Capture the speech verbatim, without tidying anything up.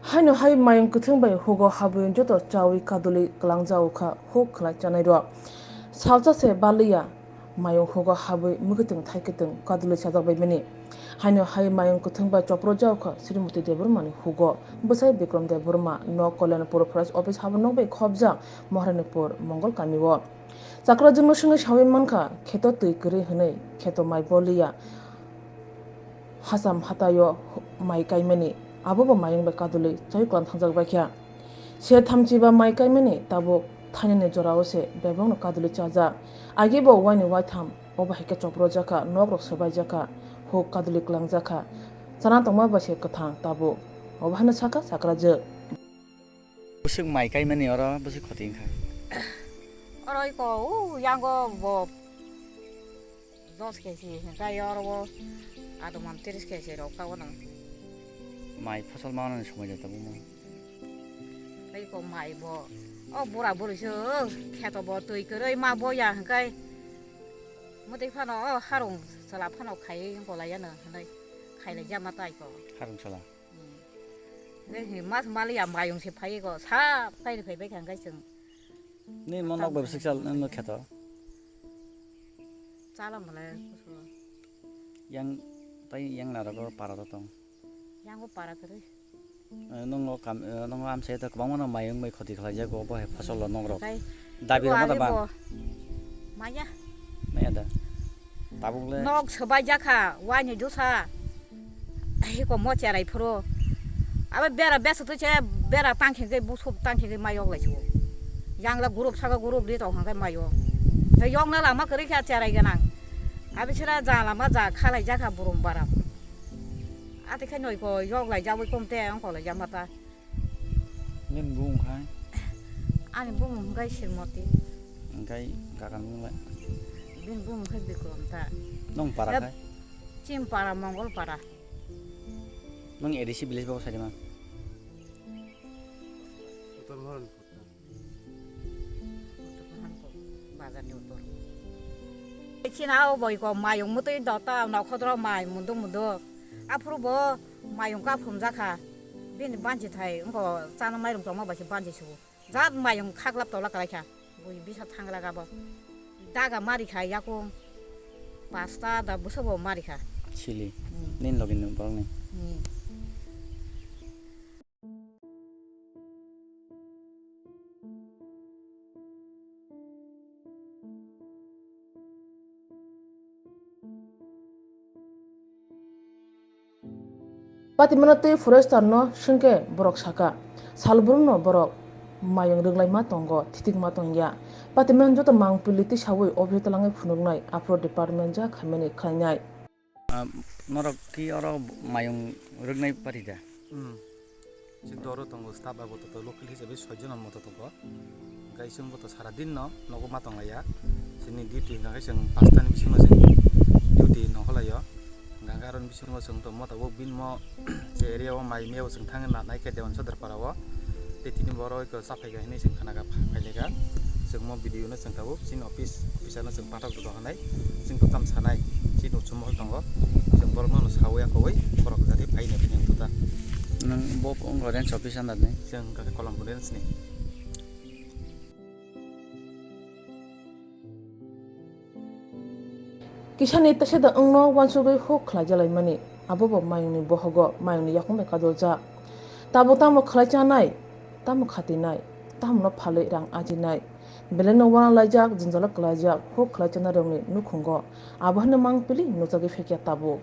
Haino hai mayung kwthwng bai hugo habwi joto chawi kaduli kwlangjao kha huk khlai chanai rok. Salsa se baliya mayung hugo habwi mwkhwtwng thaikwtwng kaduli chajak bai mani. Haino hai mayung kwthwng bai chopro jao kha Srimoti Debbarma ni hugo bwsai Bikram Debbarma no Kalyanpur Forest Office habwi nok bai khobjak Maharanipur Mongol kami o. Chakrajwkno swngwi sawi mankha, kheto twi kwrwi hwnwi kheto mai boliya hacham hataio mai kaimani, abobo mayung bai kaduli chai kwlang thangjak baikha. Se thamchi ba mai kaimani tabuk thainani jorao se bebakno kaduli chajak. Agi bo waini waitham, obo hai khe chopro jakha, nok rok swbai jakha, huk kaduli kwlang jakha. Chana tongma bai se kwthang tabuk. Obo haino sakha chakrajwk. Bwswk mai kaimani oro bwswk khoti wngkha. Oro iko, o, yango bo dos kg hwnkhai oro o adumam tris kg rok ka ono. Mai phosol manani somoi da tabukma. Tei ko mai bo, o bura buri se, o kheto bo twi kwrwi ma boya hwnkhai. Mwtwi phano o harung chwla phano khaiwi wngkolaiyano hwnwi khailai jama tai ko. Harung chwla. Hmm. Nini mas maliya mayung se phai ko, sa phai phai bai kha hwnkhai chwng. Ni mo nok bai bwswk chal, nini kheto? Chala male kusu. Yang, tai yang naro ko para to tong. Yang ko para kare. Eh, nongo kam, eh, nongo amsai to kwbangma no mayung bai khoti khlai jago, bo hai phosol lo nok rok. Kai. Dabi rok ma da ba? Maya. Maya da. Tabuk le. Nok swbai jakha, waini dusa. Hiko mo cherai phuru. Abo bera besa tu che bera tangkhe ke busuk tangkhe ke mayok lai chu. Yang la group saka group ri tong hangkai mayo. Yok na lama kari kha cherai ganang. Abi sira ja lama ja khalai jakha burum bara. Ate khe noi ko yok lai jawi kom te ang ko lai jama ta. Nini bumung khai? Ani bumung hwnkhe Sirmoti. Hwnkhe kakan bumung lai? Bini bumung khe Bikrom ta. Nong para khai? Chim para, Mongol para. Nong A D C village bo sai ma? Utor Mohan. Utor Mohan ko, bazar ni utor. China o boi ko mayung mutui dota, nokhodro mai mundu mundu. Aphuru bo mayung kaphum jakha. Bini banchi thai, wngko chana mairum tongma bai se banchi sugo. Jat mayung khaklap tola kalaikha. Bui bisa thangla gabo. Daga marikha yakung. Pasta da busa bo marikha. Chili. Hmm. Nin login borok ni. Hmm. Patimano tei forester no swngkhe borok sakha, salbrumno borok mayung rwglaima tongo, thitikma tongya. Patiman joto mangpili tisawi office twlangwi phunuknai, aphuru department ja khaimani khlainai. Ah, norok ki oro mayung rwgnai pari da? Hmm. Chwng to oro tongo, staff abo to local hisabe soi jon moto tongo. Hwnkhe chwng bo to sara din no nogo ma tonglaiya. Chini duty hwnkha khe chwng pasta ni bisingo chwng duty nongkhorlaio. Hwnkha khe aroni bisingo chwng tongmo tabuk bini mo je area o mai miyao chwng thangwi nanai khe Dewan Sodar para o. Tei tini bo oro eko chaphai kha hinwi chwng khna kha, phai lai kha. Chwng mo video no chwng tabuk chini office, officer no chwng pathak rwdo hinwi chwng kwcham sanai. Chini uchuk mohor tongo. Chwng borok no sawi ya kowai borok jati phai nai phai nang tuta. Nwng bo wngkha range office under ni? Chwng wngkha khe Kolombo range ni. Kisani teseda wngno uansugwi huk khlai jalaimani, abobo mayungni bohogo mayungni yakung bai kaduljak. Tabuk tamo khlai chanai, tamo khatinai, tamono phalwi rang ajinai. Belai no uana laijak, jwngjalo kwlaijak, huk khlai chanai rokni nukhungo. Abo hwnwi mangpili nukjagwi phekya tabuk.